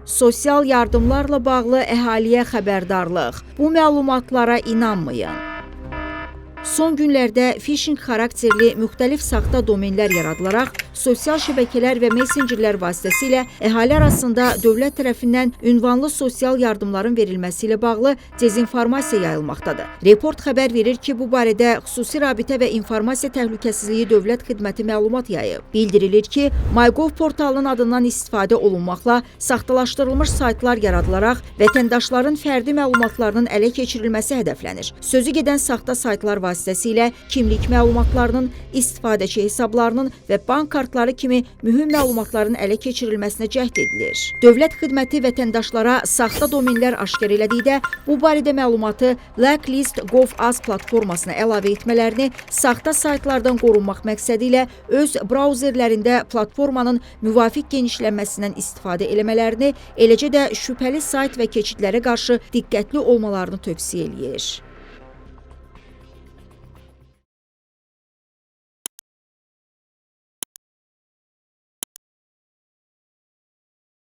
Sosial yardımlarla bağlı əhaliyə xəbərdarlıq. Bu məlumatlara inanmayın. Son günlərdə phishing xarakterli müxtəlif saxta domenlər yaradılaraq sosial şəbəkələr və messengerlər vasitəsilə əhali arasında dövlət tərəfindən ünvanlı sosial yardımların verilməsi ilə bağlı dezinformasiya yayılmaqdadır. Report xəbər verir ki, bu barədə Xüsusi Rabitə və İnformasiya Təhlükəsizliyi Dövlət Xidməti məlumat yayıb. Bildirilir ki, MyGov portalının adından istifadə olunmaqla saxtalaşdırılmış saytlar yaradılaraq vətəndaşların fərdi məlumatlarının ələ keçirilməsi hədəflənir. Sözü gedən saxta saytlar vasitəsilə kimlik məlumatlarının, istifadəçi hesablarının və bank kartları kimi mühüm məlumatların ələ keçirilməsinə cəhd edilir. Dövlət xidməti vətəndaşlara saxta domenlər aşkar elədikdə bu barədə məlumatı Blacklist.gov.az platformasına əlavə etmələrini, saxta saytlardan qorunmaq məqsədi ilə öz brauzerlərində platformanın müvafiq genişlənməsindən istifadə eləmələrini, eləcə də şübhəli sayt və keçidlərə qarşı diqqətli olmalarını tövsiyə eləyir.